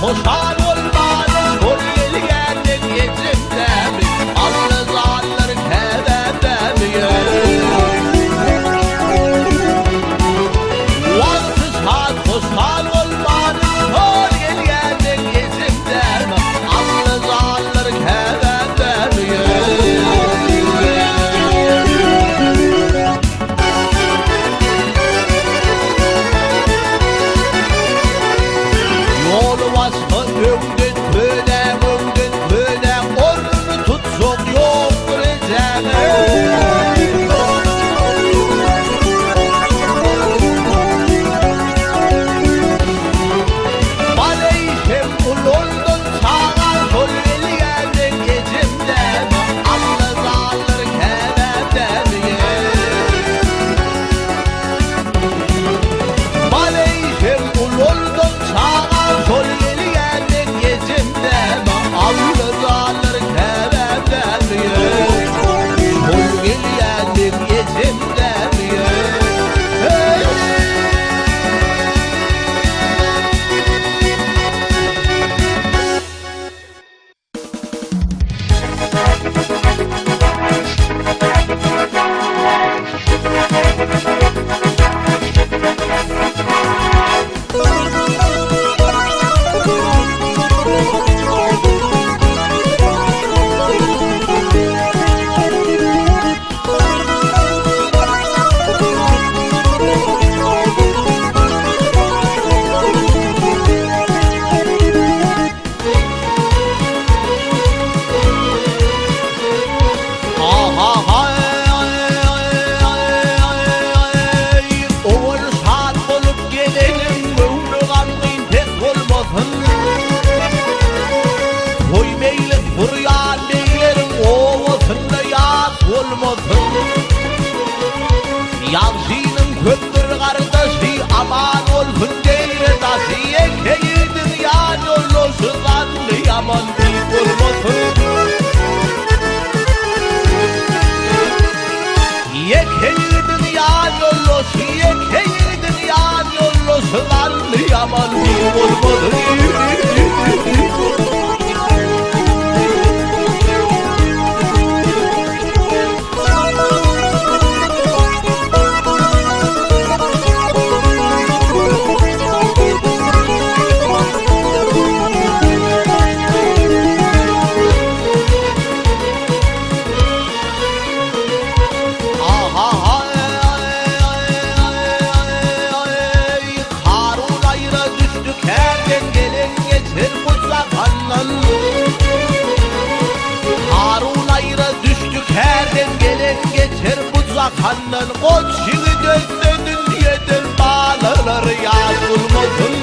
hoşal bolmany şol gelýänden ejem dämi, Alla zanlar käbäm dämi eý. Wagty şat hoşal bolmany şol gelýänden ejem dämi, Alla zanlar käbäm dämi eý. Ýoly başga öňden töläň öňden töläň ornuny tutjak ýokdur ejäň eý. Baleý hem ulaldan çaga şol gelýänden ejem dämi Alla zallar käbäm dämi eý. Baleý hem ulaldan çaga şol gelýän meň ejem dämi Alla janlar käbäm dämi Şol gelýän meň ejem dämi Hey! Owal şat bolup geleniň göwni gamgyn pes bolmasyn. Toý meýlis gurýan begleriň obasynda ýas bolmasyn. Ýagşynyň köpdür gardaşy aman bolsun deýre daşy ýeke ýigidiň ýan ýoldaşy zanny ýaman diýip bolmasyn. Ýeke ýigidiň ýan ýoldaşy ýeke ýigidiň ýan ýoldaşy zanny ýaman diýip bolmasyn. Karun aýra düşdi kärden gelen geçer bu jahandan. Karun aýra düşdi kärden gelen geçer bu jahandan. Goç ýigit ölse dünýeden balalar ýat bolmasyn.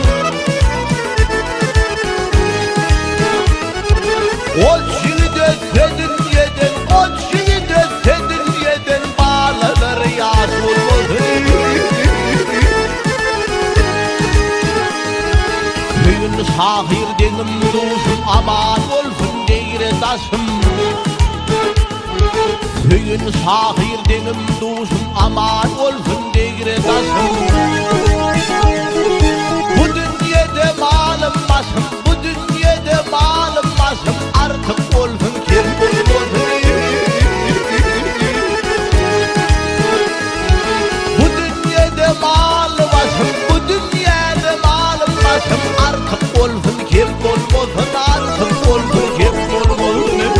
Goç ýigit ölse dünýeden goç ýigit ölse dünýeden balalar ýat bolmasyn. Söýün şahyr deňim duşum aman bolsun deýre daşym. Söýün şahyr deňim duşum aman bolsun deýre daşym. Bu dünýede malym başym bu dünýede malym başym artyk bolsun kem bolmasyn. Bu dünýede mal başym, bu dünýede malym başym artyk bolsun, kem bolmasyn, artyk bolsun, kem bolmasyn.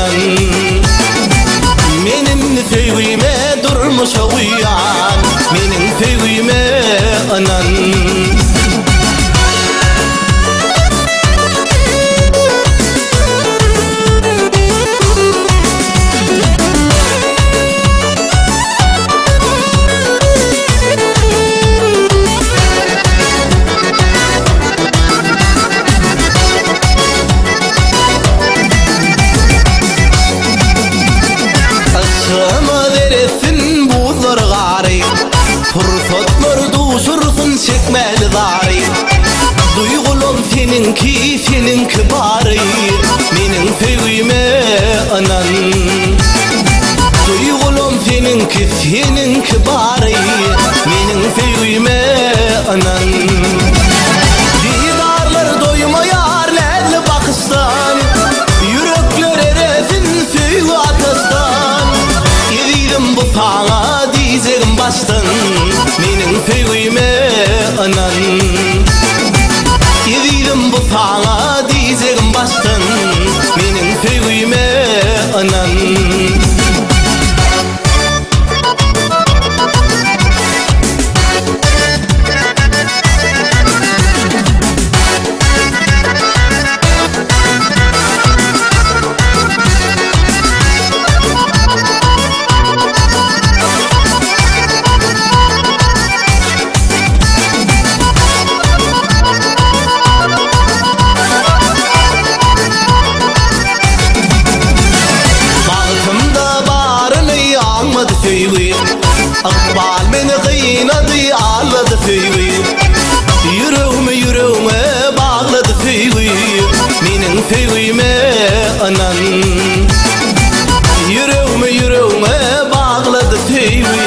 ynan. Men indi söýgüme durmuşa uýan, Meniň söýgüme ynan. Yşgyma beresin buzlar gary, Pursatlar duşursyn çekmeli zary. Duýgulam seniňki, seniňki bary, Meniň söýgime ynan. Duýgulam seniňki, seniňki bary, Meniň söýgime ynan. Didarlar doýmaýar näzli bakyşdan, Ýürekler eresin söýgi ataşdan. Ezizim bu saňa diýjegim başdan, Meniň söýgime ynan. Ezizim bu saňa diýjegim başdan, Meniň söýgime ynan. Bagtymda baryny aňmady söýgi Ykbal meni gynady aldady söýgi Ýüregimi ýüregiňe baglady söýgi Meniň söýgime ynan Ýüregimi ýüregiňe baglady söýgi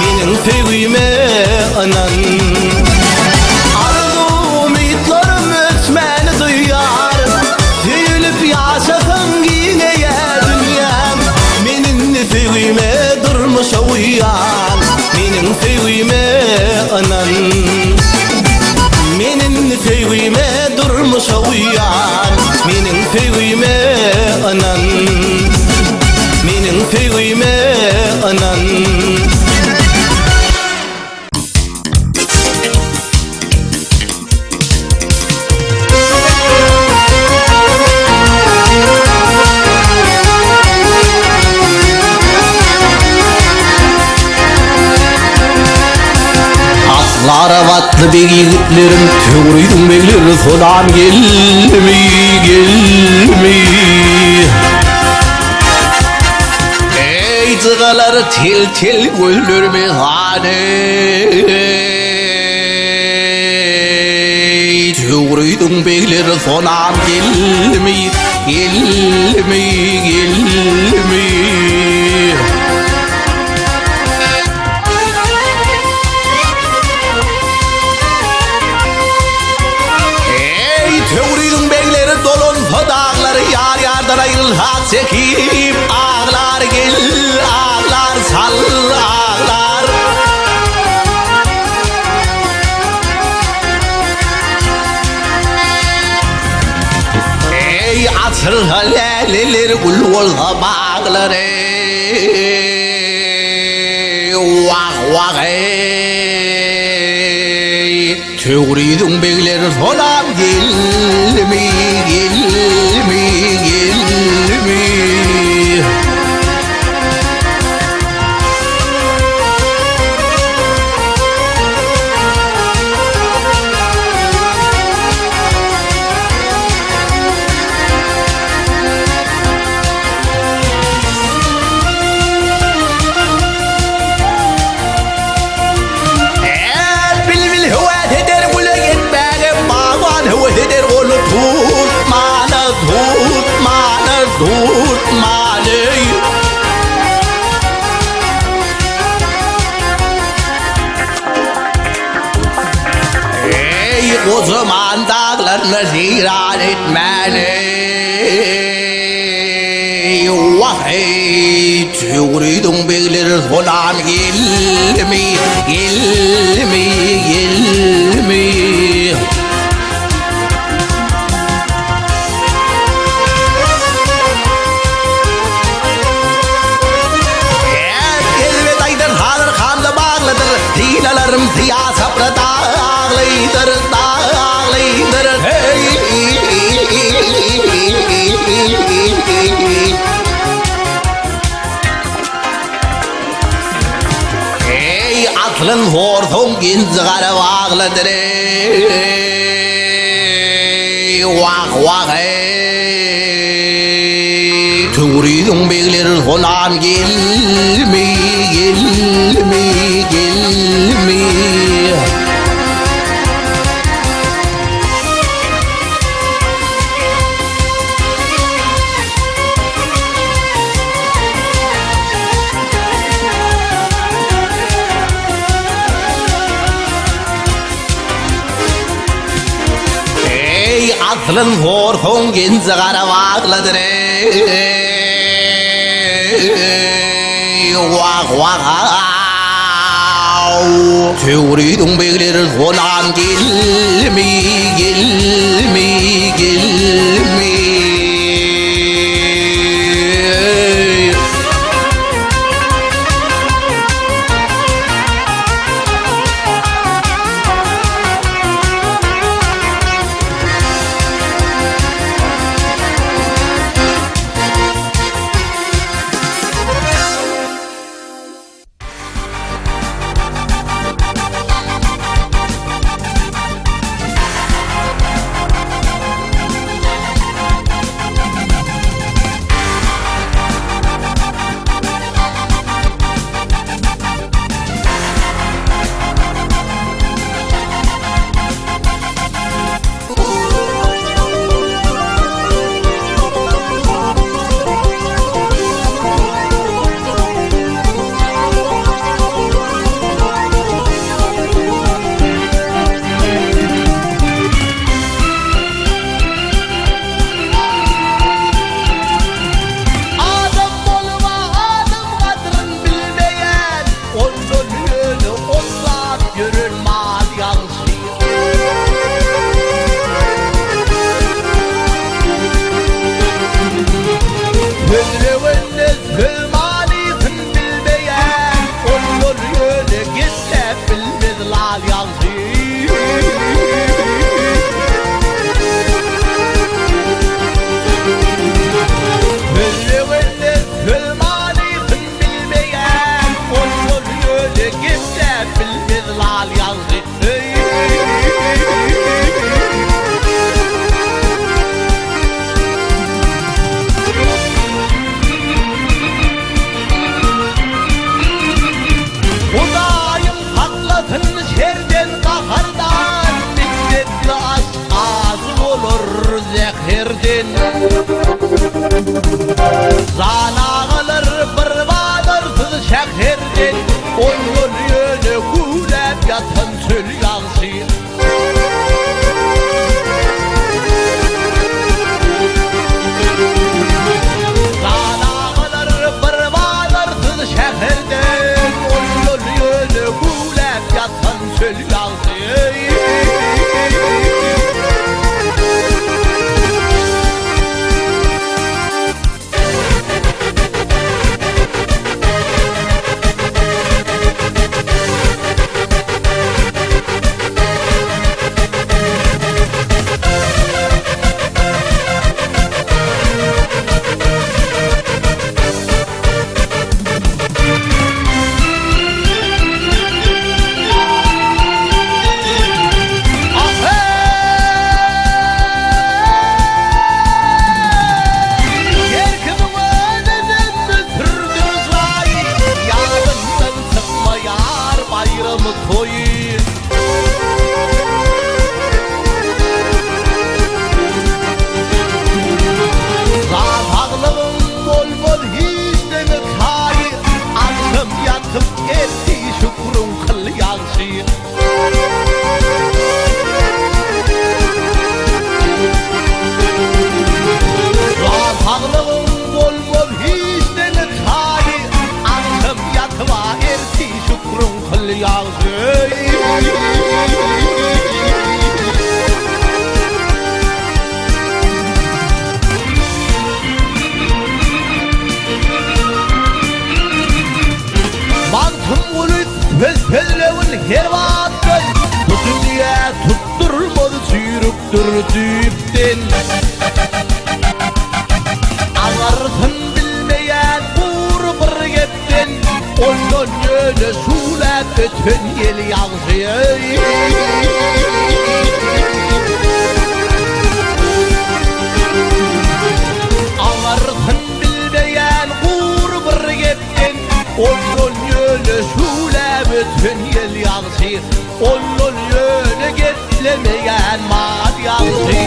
Meniň söýgime ynan Arzuw umytlarym öçmäni duýar Söýülip ýaşasam giňeýär dünýäm Men indi söýgime durmuşa uýan Meniň söýgime ynan Men indi söýgime durmuşa uýan Meniň söýgime ynan Meniň söýgime ynan. Atlara batly beg ýigitlerim, Töwriziň begleri sonam gelmi, gelmi. Eý jygalar tel-tel gözlerimi hany. Töwriziň begleri sonam gelmi, gelmi, gelmi. Eý, Töwriziň begleri dolansa daglary ýar-ýardan aýrylsa çekip aglar gel, aglar sal, aglar. Eý, açylsa läleler gül bolsa baglary. Wah, wah, eý. Töwriziň begleri sonam gelmi, gelmi, gelmi. Är bilbil höwes eder güle ýetmäge, Bagban höwes eder ony tutmana, tutmana, tutmany. Eý, gojaman daglarny seýran etmäni. Wah-eý, Töwriziň begleri sonam gelmi, gelmi, gelmi. Aslyn sorsaň genji gara baglydyr eý, Wah, wah eý. Töwriziň begleri solan gelmi, gelmi, gelmi. Eý, aslyn sorsaň genji gara bagladyr eý, Wah, wah, aw. Töwriziň begleri solan gelmi, gelmi, gelmi. Adam bolma adam gadryn bilmeýän, Ondan ýöne otlap ýören mal ýagşy. Sözlegende söz manysyn bilmeýän, Ondan ýöne gepläp bilmez lal ýagşy. Sözlegende söz manysyn bilmeýän, Ondan ýöne gepläp bilmez lal ýagşy. Hudaýym saklasyn şerden gahardan, Minnetli aş ajy bolar zäherden. Jan agalar bir bazarsyz şäherden, Ondan ýöne güwläp ýatan çöl ýagşy. Jan agalar bir bazarsyz şäherden, Ondan ýöne güwläp ýatan çöl ýagşy. Her kimiň özünden müsürdür jaýy, Ýadyndan çykmaýar baýramy, toýy. Jan-saglygyň bolmaz hiç deme taýy, Agşam ýatyp ertir şükrüň kyl ýagşy. Jan saglygyň bolmaz hiç deme taýy, Agşam ýatyba ertir şükrüň kyl ýagşy. Magtymguly söz sözlegin her batdan, Bu dünýä tutdurmaz çüýrükdir düýpden. Aňyrsyn bilmeýän gury bir gepden, Ondan ýöne şuwlap. şüwläp öten ýel ýagşy. Aňyrsyn bilmeýän gury bir gepden, Ondan ýöne şüwläp öten ýel ýagşy. Ondan ýöne geplemeýän mal ýagşy.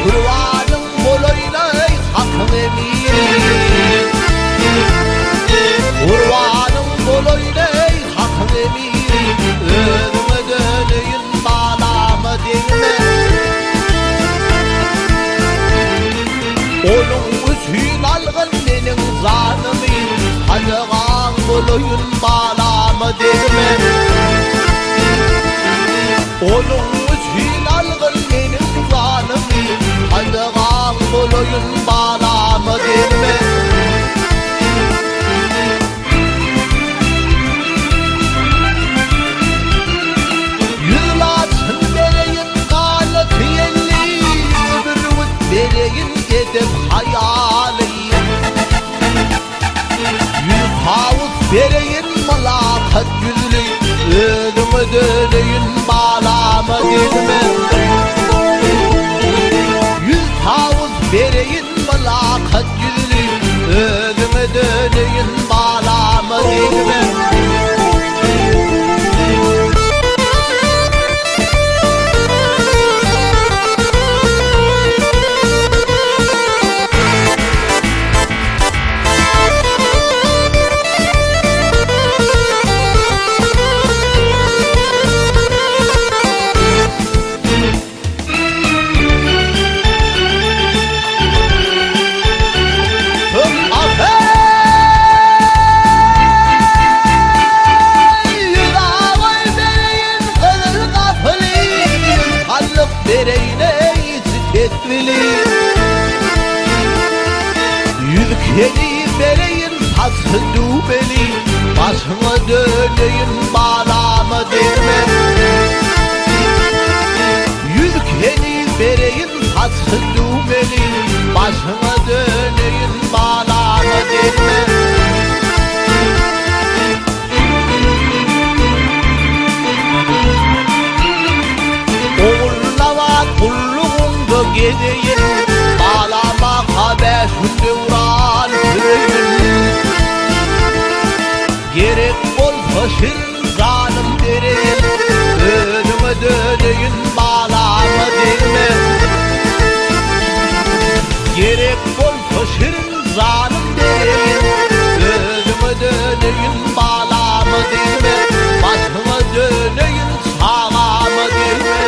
Gurbanyň bolaýyn-aý hakyň emiri. Gurbanyň bolaýyn-aý hakyň emiri. Özüňe döneýin balama degme. Onuň üçin algyn meniň janymy. Sadagaň bolaýyn balama degme. Onuň üçin algyn meniň janymy, Sadagaň bolaýyn balama degme. Ýüz laçyn bereýin ganaty ýelli, Bürgüt bereýin edep haýaly. Ýüz tawus bereýin mylakat ýüzli, Özüňe döneýin balama degme. Ýüz tawus bereýin mylakat ýüzli, Özüňe döneýin balama degme. Ýüz keli bereýin saçy düwmeli, Başyňa döneýin balama degme. Ýüz keli bereýin saçy düwmeli, Başyňa döneýin balama degme. Ogulnabat gullugyňda gezeýin, Balamaka bäş gün döwran süreýin. Gerek bolsa şirin janym bereýin, Özüňe döneýin balama degme. Gerek bolsa şirin janym bereýin, Özüňe döneýin balama degme, Başyňa döneýin çagama degme.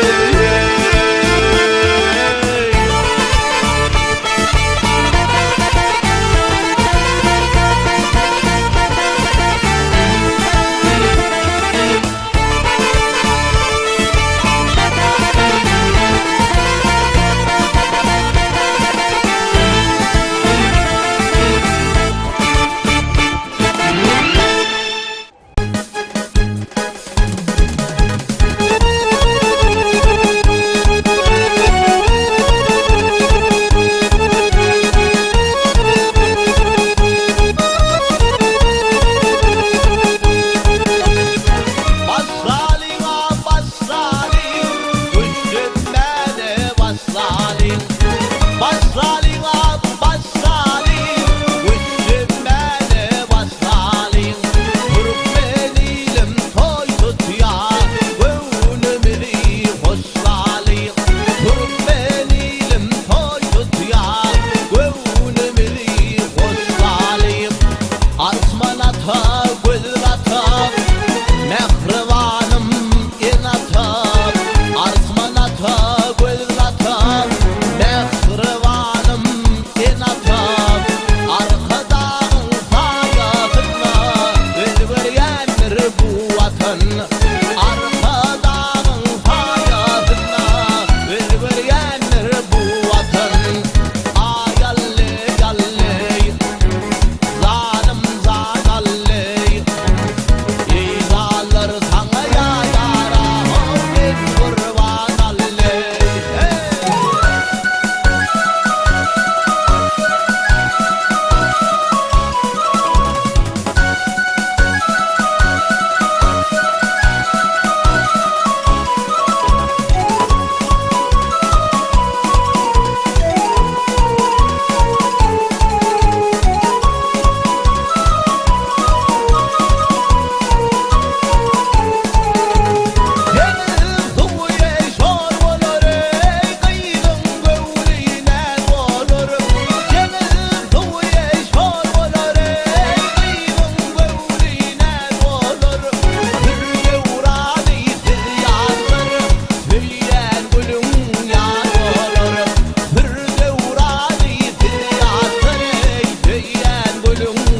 Gülüň.